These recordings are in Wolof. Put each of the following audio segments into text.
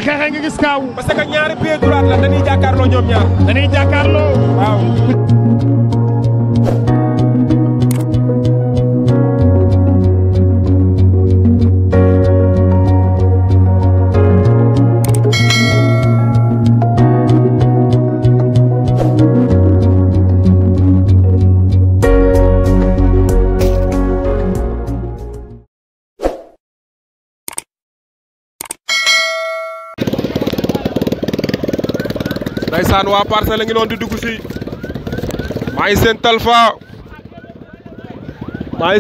xeexee nga gis kaaw. parce que ñaari pied droit la dañuy jàkkaarloo ñoom ñaar. dañuy jàkkaarloo. waaw. Ndeysaan waa Parcelles la ngi noonu di dugg si maa ngi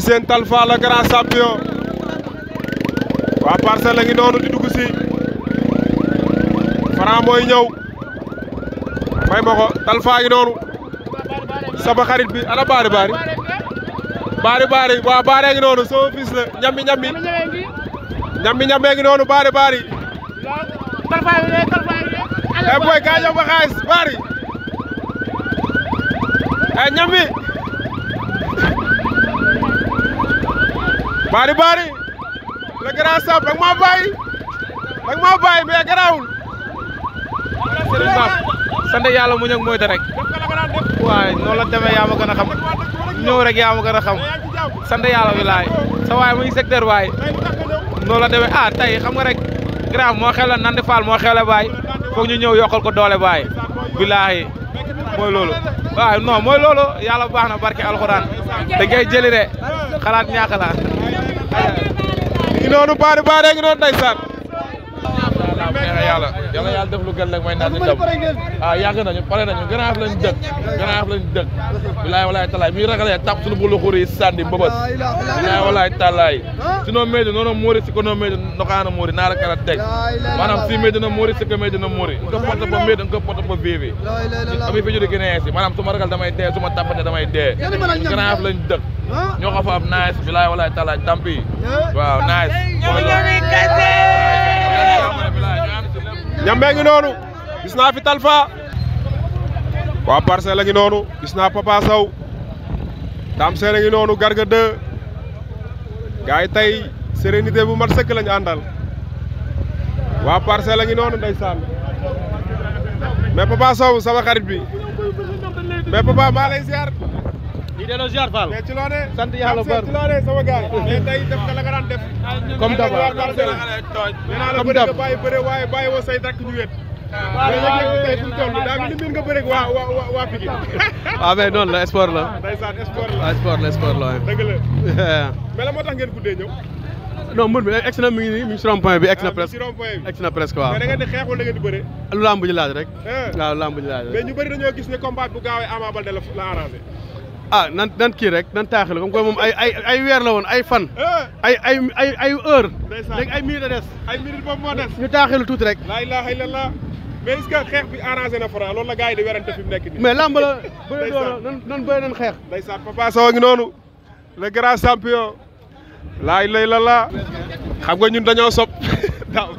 seen Talfa le grand champion waa Parcelles la ngi noonu di dugg si Franc mooy ñëw may ma ko Talfa ngi noonu sama xarit bi ana baari waa baari ngi noonu sama fils la ñambi ngi noonu baari eh boy kaa jox ba xaalis bari eh ñambi bari le grand sap dag maa bàyyi mais garaawul sant yàlla muñ ak mooy rek waaye noonu la demee yaa ma gën a xam ñëw rek yaa ma gën a xam sant yàlla wilaay sa waay mu ngi secteur waay noonu la demee tey xam nga rek grave moo xewle Nandi Fall moo xewle baay foog ñu ñëw yokkal ko doole baay billaahi mooy loolu waaw non mooy loolu yàlla baax na barke alxuraan da ngay jëli de xalaat ñàkk la ngi noonu baari ngi noonu ndeysaan yàlla def lu gën rek may naan dem yàgg nañu pare nañu Garaaf lañ dëkk bilaay walaay talaay mi ragalee tap suñu bulu xuri sandi mbëbës bilaay walaay talaay sino meedi nono moori siko no meedi nokana moori nara kala teg maanaam si meedi na moori siko meedi na moori nga porte ba meedi nga porte ba vivi ami fi judi gënee si maanaam suma ragal damay dee suma tapate damay dee Garaaf lañ dëkk ñoo ko fa am nice bilaay walaay talaay tampi waaw nice ñambee ngi noonu gis naa fi Talfa waa Parcelles la ngi noonu gis naa Papa Sow Dame Sène ngi noonu Garga 2 gars yi tey sérénité bu mat sëkk lañu àndal waa Parcelles la ngi noonu ndeysaan mais Papa Sow sama xarit bi mais Papa maa lay ziar. ñi delloo ziar Fall mais ci loo ne sant yàlla bar ci loo ne sama gars mais tey def nga la nga daan def comme d'abord nee naa la bëri nga bàyyi bëre waaye bàyyi woo say dakk ñu wet mais yëg-yëg tey fu mu toll daa mel ni miin nga bëre waa Pikine waaw mais noonu la sport la ndeysaan sport la sport la dëgg la mais la moo tax ngeen guddee ñëw non mbër bi egg na mi ngi nii mi ngi si rond-point bi egg na presque egg na presque waaw mais da ngeen di xeex wala da ngeen di bëre lu lamb ji laaj rek waaw lamb ji laaj rek mais ñu bëri dañoo gis ne combat bu gaawee Ama Baldé la arrangé nan kii rek nan taaxil comme que moom ay weer la woon ay fan ay heure léegi ay minutes des ay minutes boobu moo des ñu taaxilu tuuti rek laa ilaaha illallah mais est-ce que xeex bi arrangé na Franc loolu la gars yi di werante fi mu nekk nii mais lamb la bëri doon nan bëri nan xeex ndeysaan Papa Sow ngi noonu le grand champion laa ilaaha illallah xam nga ñun dañoo sopp daaw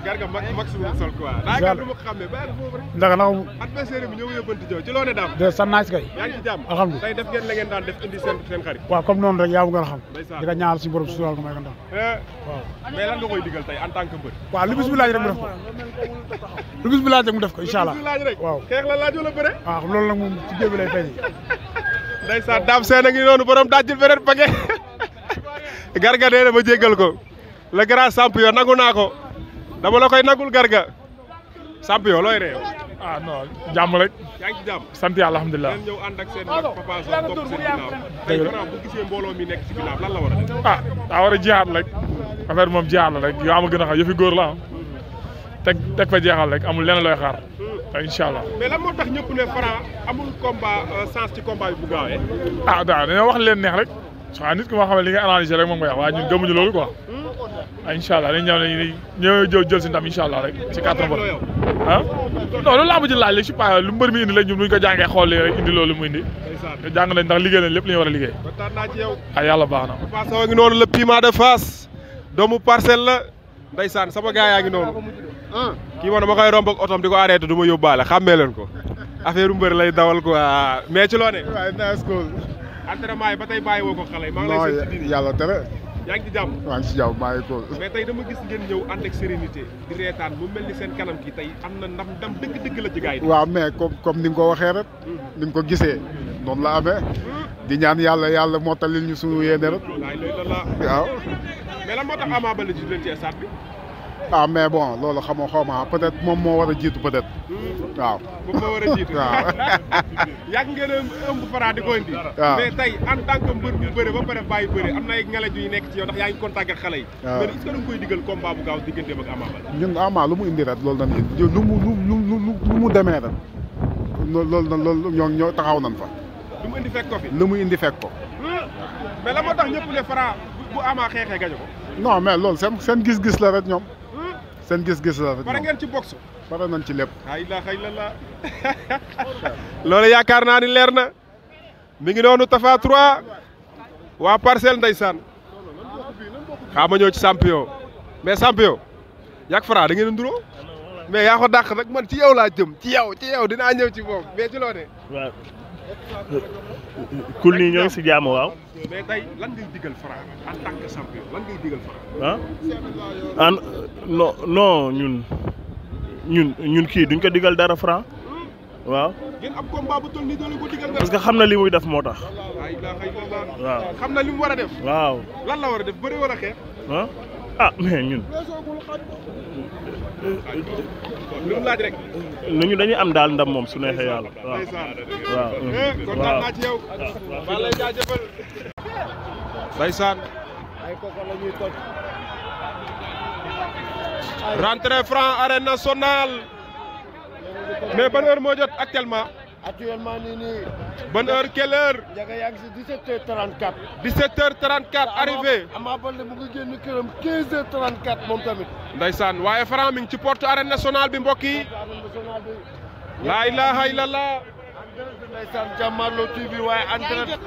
Garga max sol quoi daa du ma ko xamee bàyyi foofu rek ndax nag adversaire bi ñëw yóbbanti jow ci loo ne daam de san naaj kay yaa ngi ci jàmm alhamdulilah tey def ngeen la ngeen daan def indi seen xarit waaw comme noonu rek yaa ma gën a xam di nga ñaanal si borom sutural ko may ko ndax waaw mais lan nga koy digal tey en tant que mbër waaw lu bis bi laaj rek mu def ko lu bis bi laaj rek mu def ko incha allah laaj rek waaw xeex la laaj wala bëre waaw loolu nag moom ci géej bi lay feeñ ndeysaan Dame Sène a ngi noonu borom dajjil beneen paquet Garga nee na ma jéggal ko le grand champion nangu naa ko dama la koy nagul Garga champion looy réew non jàmm rek yaa ngi ci jàmm sant yàlla alhamdulilah ngeen ñëw ànd ak seen mag Papa Sow topp seen ginnaaw tey Franc bu gisee mbooloo mi nekk ci ginnaaw lan la war a def daa war a jihaat rek affaire moom jihaat la rek yoo ma gën a xam yëfi góor la teg fa jeexal rek amul lenn looy xaar incha allah mais lan moo tax ñëpp ne Franc amul combat sens ci combat bi bu gaawee dañoo wax leen neex rek waaw nit ki moo xam ne li nga analyser rek moom nga wax waaye ñun gëmuñu loolu quoi incha allah dañu ñëw jël si ndam incha allah rek ci kàttan borom non loolu laa bëgg laaj léegi je sais pas lu mbër mi indi la ñun bu ñu ko jàngee xool léegi rek indi loolu mu indi jàng nañ ndax liggéey nañ lépp li ñu war a liggéey yàlla baax na Papa Sow ngi noonu le piment de Fass doomu Parcelles la ndeysaan sama gars yaa ngi noonu kii moom dama koy romb ak otom di ko arrêté du ma yóbbaale xàmmee leen ko affaire mbër lay dawal quoi mais ci loo ne entraînement yi ba tey bàyyi woo ko xale yi maa ngi lay seet ci yàlla tere yaa ngi ci jàmm. maa ngi si jàmm maa ngi ko. mais tey dama gis ngeen ñëw ànd ak sérénité di reetaan mu mel ni seen kanam ki tey am na ndam dëgg-dëgg la ci gars yi. waaw mais comme ni nga ko waxee rek. ni nga ko gisee noonu la amee. di ñaan yàlla mottalil ñu suñu yéene rek. waaw. mais lan moo tax Ama Baldé ji leen ci stade bi. ah mais bon loolu xaw ma peut-être moom moo war a jiitu peut-être. waaw moom moo war a jiitu. waaw. yàgg ngeen a ëmb Franc di ko indi. waaw mais tey en tant que mbër bu bëre ba pare bàyyi bëre am na ay ngelaj yu nekk ci yow ndax yaa ngi contact ak xale yi. waaw mais est-ce que da nga koy digal combat bu gaaw digganteem ak Ama Baldé. ñun Ama lu mu indi rek loolu dañuy lu mu demee rek loolu ñoo taxaw nañ fa. lu mu indi fekk ko fi. lu mu indi fekk ko. mais la moo tax ñëpp ne Franc bu Ama xeexee gañe ko. non mais loolu seen gis-gis la rek ñoom. seen gis-gis la rek pare ngeen ci boxe. pare nañ ci lépp. la ilaha illallah. loolu yaakaar naa ni leer na. mi ngi noonu Tapha 3 waa Parcelles ndeysaan. xaama ñëw ci champion. mais champion. yàgg Franc da ngeen a nduroo. mais yaa ko dàq rek man ci yow laa jëm ci yow dinaa ñëw ci moom mais ci loo ne. waaw. kul nii ñoo ngi si jàmm waaw. mais tey lan ngay digal Franc en tant que champion lan ngay digal Franc. ah non ñun kii duñ ko digal dara Franc waaw. ngeen am combat bu toll nii doole ko digal nga. parce que xam na li muy def moo tax. waaw xam na li mu war a def. waaw lan la war a def bëri war a xeex. ah mais ñun. lu mu laaj rek. ñu dañuy am daal ndam moom su neexee yàlla waaw. waaw kontaan naa ci yow. maa lay jaajëfal. ndeysaan. ay kooku la ñuy toj. rentrée Franc arène nationale. mais ban heure moo jot actuellement. actuellement nii. ban heure quelle heure. Ndiaga yaa ngi si 17h34. 17h34 arrivé. Ama Baldé mu ngi génn këram 15h34 moom tamit. ndeysaan waaye Franc mi ngi ci porte arène nationale bi mbokk yi. laa ilaha illallah. ndeysaan Jàmmarloo TV waaye en direct.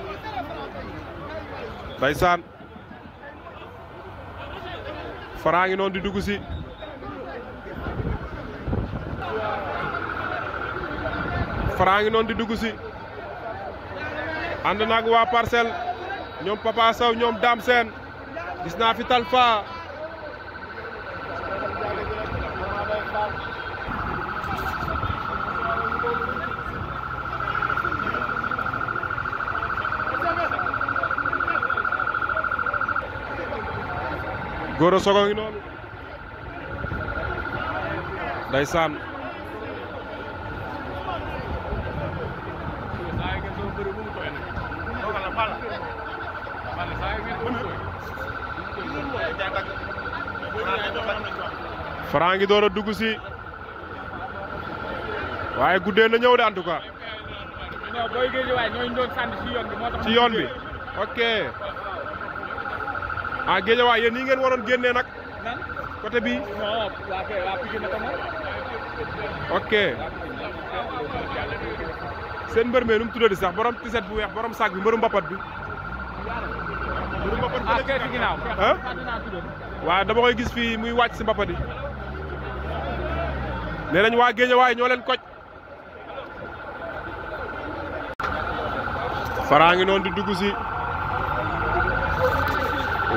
ndeysaan. Franc ngi noonu di dugg si. Franc ngi noonu di dugg si. ànd naag waa Parcelles ñoom Papa Sow ñoom Dame Sène gis naa fi Talfa. Goro Sogo ngi noonu ndeysaan. Franc ngi door a dugg si waaye guddee na ñëw de en tout cas. non booy Guédiawaye ñooñu doon sànni ci yoon bi moo tax. ci yoon bi ok. ah Guédiawaye yéen nii ngeen waroon génnee nag. côté bi. non waa Pikine ko moom. ok. seen mbër mee nu mu tuddati sax borom tiset bu weex borom sac bi mbëru mbapat bi. mbëru mbapat bi kay ci ginnaaw. ah waaw dama koy gis fii muy wàcc si mbapat yi. nee nañ waa Guédiawaye ñoo leen koj. Franc ngi noonu di dugg si.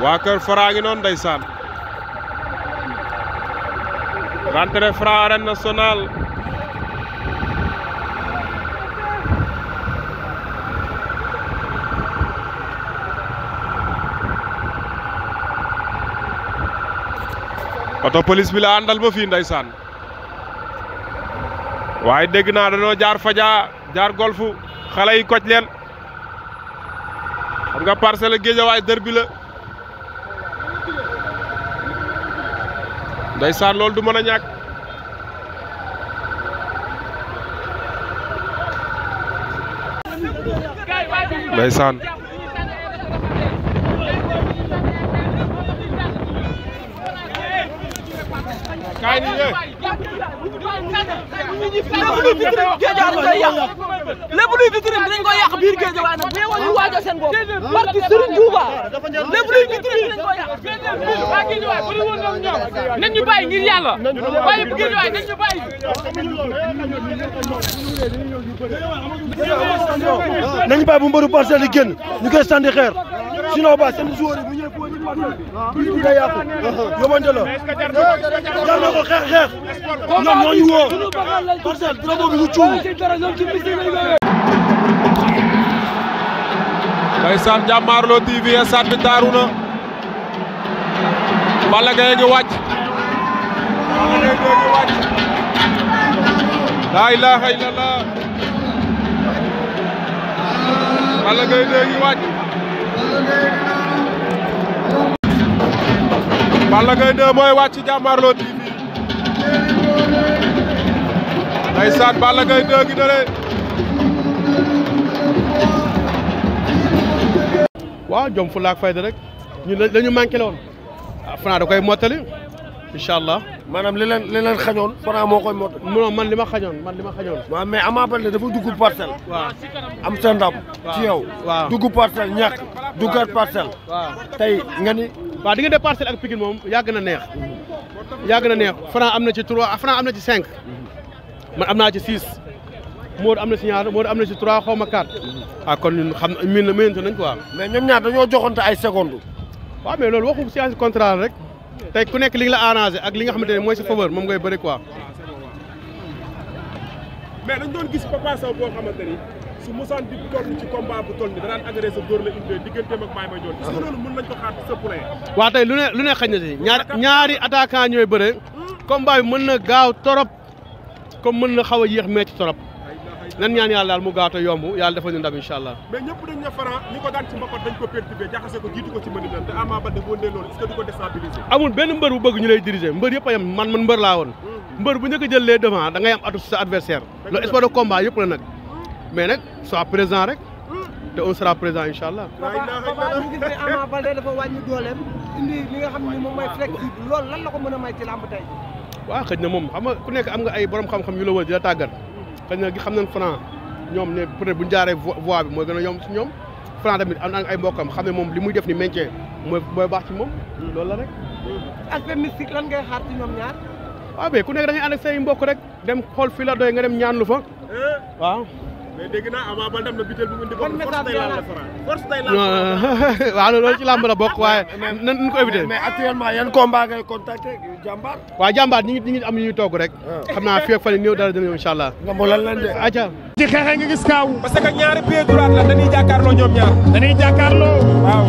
waa kër Franc ngi noonu ndeysaan. rentrée Franc arène nationale. oto police bi la àndal ba fii ndeysaan. waaye dégg naa dañoo jaar Fadia jaar golfu xale yi koj leen. xam nga Parcelles Guédiawaye derby la. ndeysaan loolu du mën a ñàkk. ndeysaan. kaay nii de. lépp luy vitrine dinañ ko yàq biir Guédiawaye nag bu yeewoo ñu waajal seen bopp barki Serigne Touba lépp luy vitrine dinañ ko yàq. waa Guédiawaye bëri woon na ñoom nañ ñu bàyyi ngir yàlla waaye Guédiawaye nañ ñu bàyyi. nañu bàyyi bu mbëru Parcelles yi génn ñu koy sànni xeer. sinon ba seen joueur yi bu ñëwee foofu ci parcelle bi bu day yàqu yóbbante la jar na ko xeex ñoom ñoo ñu woo parcelle drapeau bi ñu cuum ndeysaan Jàmmaarloo TV stade bi taaru na Balla Gaye ngi wàcc laa ilaaha illallah Balla Gaye ngi wàcc Balla Gaye 2 mooy wàcc Jàmmaarloo TV ndeysaan Balla Gaye 2 gi dale waaw jom fu laak fayda rek ñun dañu manqué la woon Franc da koy mottali incha allah maanaam li leen xañoon Franc moo koy mottali non man li ma xañoon waaw mais Ama Baldé dafa dugg parcelle waaw am sa ndam ci yow waaw dugg parcelle ñàkk duggaat parcelle waaw tey nga ni waaw diggante Parcelles ak Pikine moom yàgg na neex Franc am na ci 3 Franc am na ci 5 man am naa ci 6 Modou am na ci ñaar Modou am na ci 3 xaw ma 4 kon ñun xam miinante nañ quoi. mais ñoom ñaar dañoo joxante ay secondes. waaw mais loolu waxu séance contrat rek tey ku nekk li nga la arrangé ak li nga xamante ne mooy sa faveur moom ngay bëri quoi. mais dañ doon gis Papa Sow boo xamante ni su mosaan di toll ci combat bu toll ni danaan agressé dóor la indi digganteem ak Baye Mandione est-ce que loolu mën nañ ko xaar ci sa poulain. waaw tey lu ne xañ na si ñaari attaquant ñooy bëre combat bi mën na gaaw torop comme mën na xaw a yéex metti torop nan ñaan yàlla daal mu gaaw te yomb yàlla dafa ñu ndam incha allah. mais ñëpp dañ ne Franc ñi ko daan ci mbapat dañ ko perturbé jaxase ko jiitu ko ci mëni nan te Ama Baldé boo ndee loolu est-ce que du ko déstabiliser. amul benn mbër bu bëgg ñu lay diriger mbër yëpp a yem man mbër laa woon mbër bu njëkk a jël les devant da ngay am atu sa adversaire loolu sport de combat yëpp la nag mais nag soit présent rek te on sera présent incha allah. Papa ñu gis ne Ama Baldé dafa wàññi dooleem indi li nga xam ne moom mooy flexible loolu lan la ko mën a may ci làmb tey. waaw xëj na moom xam nga ku nekk am nga ay borom xam-xam yu la wër di la tàggat xëj na gi xam nañ Franc ñoom ne peut-être bu ñu jaaree voie bi mooy gën a yomb ci ñoom Franc tamit am na ay mbokkam xam ne moom li muy def ni maintien mooy baax ci moom loolu la rek. aspect mystique lan ngay xaar ci ñoom ñaar. waaw mais ku nekk da ngay ànd ak say mbokk rek dem xool fii la doy nga dem ñaan lu fa waaw. mais dégg naa Ama Baldé am na butéel bu mu indi ko force day laal la Franc force day laal waaw loolu ci làmb la bokk waaye nan ko éviter. mais actuellement yan combat ngay contacter jàmbaar. waaw jàmbaar ñi ngi am ñuy toog rek. xam naa fii ak fan yii néew dara dina ñëw incha allah. nga mboolal leen de. aca ci xeexe nga gis kaaw parce que ñaari pied droit la dañuy jàkkaarloo ñoom ñaar dañuy jàkkaarloo waaw